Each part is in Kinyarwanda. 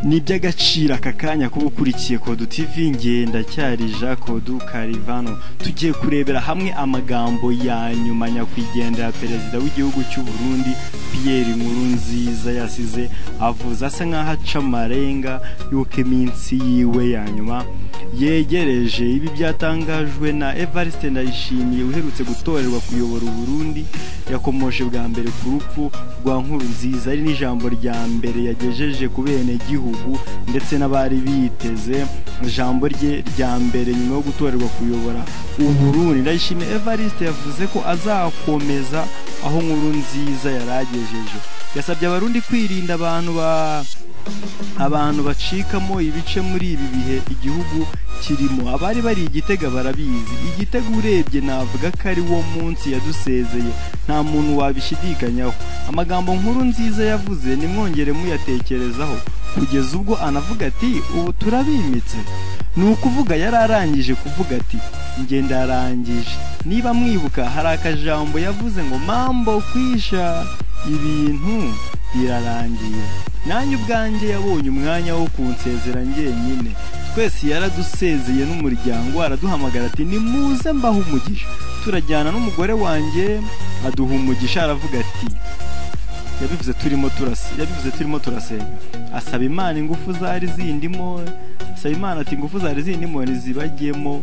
Ni iby'agaciro aka kanya kuba ukurikiye Kodu TV. Ndacyari Jean Kodu Karivano. Tugiye kurebera hamwe amagambo ya nyuma nyakwigendera perezida w'igihugu cy'u Burundi Pierre Nkurunziza yasize avuze, asa nkaho aca amarenga y'uko iminsi yiwe ya nyuma yegereje. Ibi byatangajwe na Evariste Ndayishimiye uherutse gutorerwa kuyobora Burundi. Yakomoje bwa mbere ku rupfu rwa Nkurunziza, ari n'ijambo rya mbere yagejeje ku benegihugu ndetse n'abari biteze ijambo rye rya mbere nyuma yo gutorerwa kuyobora Uburundi. Ndayishimiye Evariste yavuze ko azakomeza aho Nkurunziza yaragejeje. Yasabye Abarundi kwirinda abantu bacikamo ibice muri ibi bihe igihugu kirimo. Abari bari Igitega barabizi. Igitega urebye navuga ko ari wo munsi yadusezeye, nta muntu wabishidikanyaho. Amagambo Nkurunziza yavuze nimwongere muyatekerezaho, kugeza ubwo anavuga ati ubu turabimitse. Ni ukuvuga yari arangije kuvuga ati njye ndarangije. Niba mwibuka hari akajambo yavuze ngo mambo kwisha, ibintu birarangiye. Nanjye ubwanjye yabonye umwanya wo kunsezera njyenyine. Twese yaradusezeye n'umuryango, araduhamagara ati nimuze mbahe umugisha. Turajyana n'umugore wanjye aduha umugisha, aravuga ati yabivuze turimo turasenga, asaba Imana ingufu zari zindimo, asaba Imana ati ingufu zari zindimo nizibagemo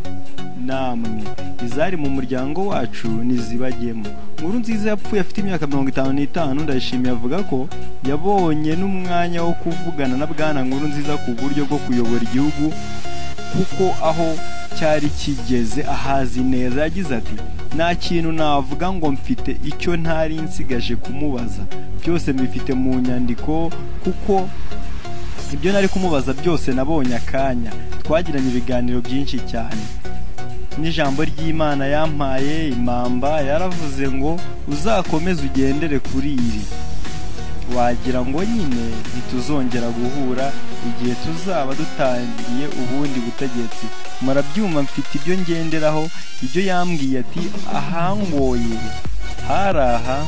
namwe, izari mu muryango wacu nizibagemo. Nkurunziza yapfuye afite imyaka 55. Ndayishimiye avuga ko yabonye n'umwanya wo kuvugana na Bwana Nkurunziza ku buryo bwo kuyobora igihugu, kuko aho cyari kigeze ahazi neza. Yagize ati nta kintu navuga ngo mfite icyo ntari nsigaje kumubaza, byose mbifite mu nyandiko, kuko ibyo nari kumubaza byose nabonye akanya. Twagiranye ibiganiro byinshi cyane, n'ijambo ry'Imana yampaye impamba yaravuze ngo uzakomeze ugendere kuri iri. Wagira ngo nyine ntituzongera guhura igihe tuzaba dutangiye ubundi butegetsi. Murabyumva, mfite ibyo ngenderaho. Ibyo yambwiye ati ahangoye hari aha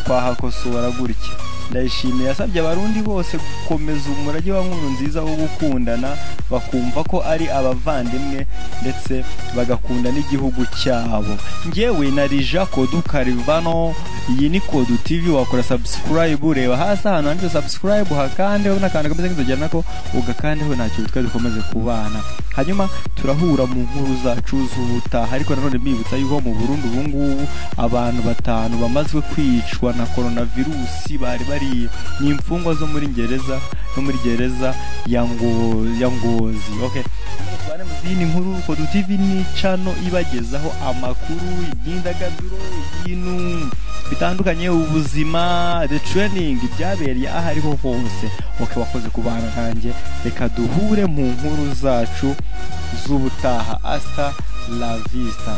twahakosora gutya. Ndayishimiye yasabye Abarundi bose gukomeza umurage wa Nkurunziza wo gukundana, bakumva ko ari abavandimwe ndetse bagakunda n'igihugu cyabo. Njyewe nari Jean Kodu Karivano, iyi ni Kodu TV. Wakora subscribe, reba hasi ahantu handitse subscribe hakande, ubona akantu kameze nk'inzogera nako ugakandeho, ntacyo bitwaye, dukomeze kubana. Hanyuma turahura mu nkuru zacu z'ubutaha. Ariko nanone mbibutsa yuko mu Burundi ubu ngubu abantu 5 bamazwe kwicwa na coronavirus, bari bari ni imfungwa zo muri gereza, no muri gereza ya Ngozi. Okay, tubane mu zindi nkuru. Kodu TV ni channel ibagezaho amakuru, imyidagaduro, ibintu bitandukanye, ubuzima, the training, ibyabereye aho ariho hose. Okay, wakoze kubana nanjye, reka duhure mu nkuru zacu z'ubutaha. Hasta la vista.